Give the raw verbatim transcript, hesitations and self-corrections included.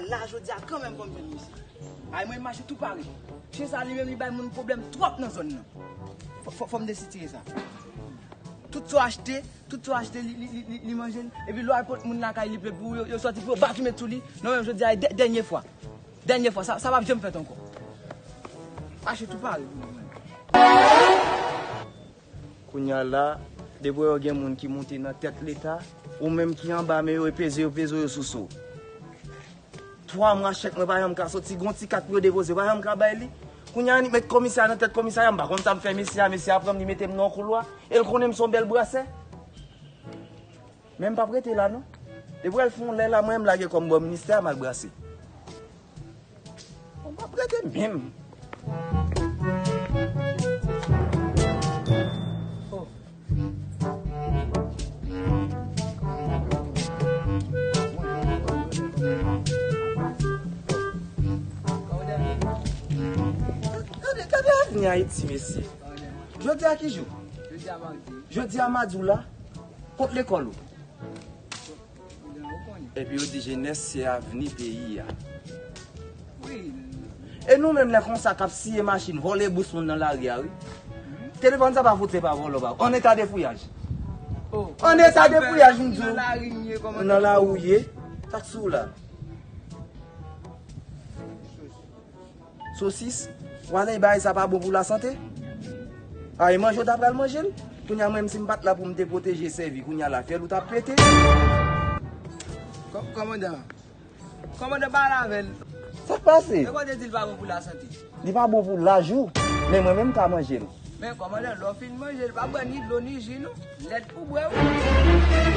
La jodi a kanmenm fò m jwenn misye. Ay, mwen mache tou pare. Chen sa li menm li bay moun pwoblèm twòp nan zòn nan. Fò, fò, fò m desitire sa. Tout sa w achte, tout sa w achte, li, li, li, li, li manje l. Epi lè w al kot moun lakay li ple pou yo, yo sòti pou yo bat ou met sou li. Non, menm jodi a, dè-, dènye fwa. Dènye fwa, sa, sa p ap janm fèt ankò. Mache tou pare pou nou menm. Kounye a la, depi w gen moun ki monte nan tèt Leta, ou menm ki anba men yo, e peze yo, peze yo sou so. Twa mwa chèk mwen pa janm ka soti, gon ti kat pou yo depoze, pa janm ka bay li. Kounye a, annik met komisè a nan tèt komisarya, m pa konn sa m fè mesye a, mesye a pran m, li mete m nan yon koulwa, e l konnen m se yon bèl brasè. Men m p ap rete la, non. Depi w al fè yon lè la, mwen, m lage kò m bò ministè a, m al brase. Bon, m p ap rete menm. Oh. Gade, gade avni Ayiti, mesye. Jodi a ki jou? Jodi a madi. Jodi a madi w la. Kot lekòl ou? Epi yo di jenès se avni peyi a. Wi. E nou menm lè konsa k ap siye machin, vòlè bous moun nan lari a, wi. Telefòn sa pa fout se pa vòlò pa. An eta de fouyaj. Oh. An eta de fouyaj, m di w. Nan lari m ye, kòman? Nan lari w ye. Sa k sou la? Sosis, w ale bagay sa pa bon pou lasante. A, e manje w ta pral manje l. Kounye a mwen menm si m pa t la pou m te pwoteje sèvi, kounye a la fyèl ou t ap pete. Kò-, kòmandan. Kòmandan pale avè l. Sa k pase? E kote di l pa bon pou lasante? Li pa bon pou laj ou. Men mwen menm m ka manje l. Men kòmandan, lè w fin manje l, pa bwè ni dlo ni ji non. Lèt pou bwè wi.